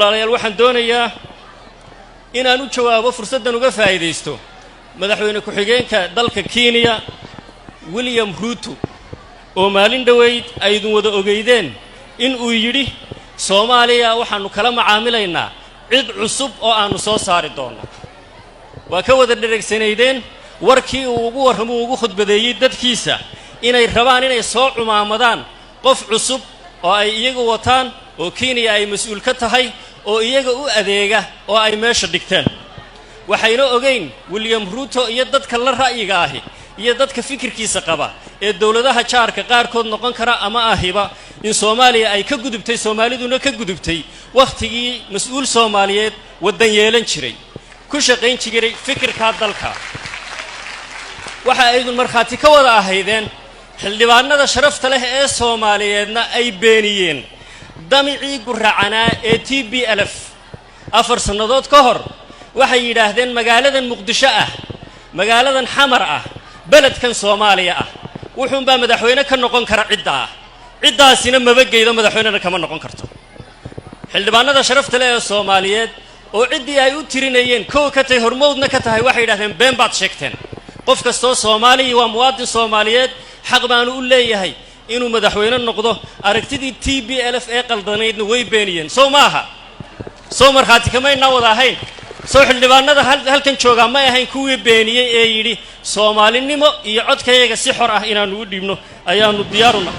Walaalayaal, waxaan doonayaa inaan u jawaabo, fursaddan uga faa'iidaysto, madaxweyne ku-xigeenka dalka Kenya, William Ruto, oo maalin dhoweyd aydun wada ogeydeen in uu yidhi: "Soomaaliya waxaannu kala macaamilaynaa cid cusub oo aannu soo saari doonno." Waa ka wada dhereegsanaydeen warkii uu ugu warramo, ugu khudbadeeyey dadkiisa, inay rabaan inay soo cumaamadaan qof cusub oo ay iyagu wataan, oo Kenya ay mas-uul ka tahay, oo iyaga u adeega, oo ay meesha dhigteen. Waxayna ogeyn William Ruto iyo dadka la ra'yiga ahi iyo dadka fikirkiisa qaba ee dowladaha jaarka qaarkood noqon kara ama ahiba in Soomaaliya ay ka gudubtay, Soomaaliduna ka gudubtay wakhtigii mas-uul Soomaaliyeed waddan yeelan jiray, ku shaqayn jiray fikirkaa dalka. Waxa aydun markhaati ka wada ahaydeen, xildhibaanada sharafta leh ee Soomaaliyeedna ay beeniyeen, damicii guracanaa ee TPLF 4 sannadood ka hor. Waxay yidhaahdeen: magaaladan Muqdisho ah, magaaladan Xamar ah, beledkan Soomaaliya ah, wuxuunbaa madaxweyne ka noqon kara cidda ah, ciddaasina mabageydo, madaxweynena kama noqon karto. Xildhibaanada sharafta leh ee Soomaaliyeed, oo ciddii ay u tirinayeen kow ka tahay, hormowdna ka tahay, waxay yidhahdeen: "Been baad sheegteen. Qof kastoo Soomaaliya waa muwaadin Soomaaliyeed, xaq baanu u leeyahay inuu madaxweyne noqdo." Aragtidii TPLF ee qaldanaydna way beeniyeen. Sow maaha? Soo markhaati kamaynaa wada ahayn? Soo xildhibaanada halkan joogaa may ahayn kuwii beeniyey ee yidhi: "Soomaalinimo iyo codkayaga si xor ah inaannu u dhiibno ayaanu diyaaruna"?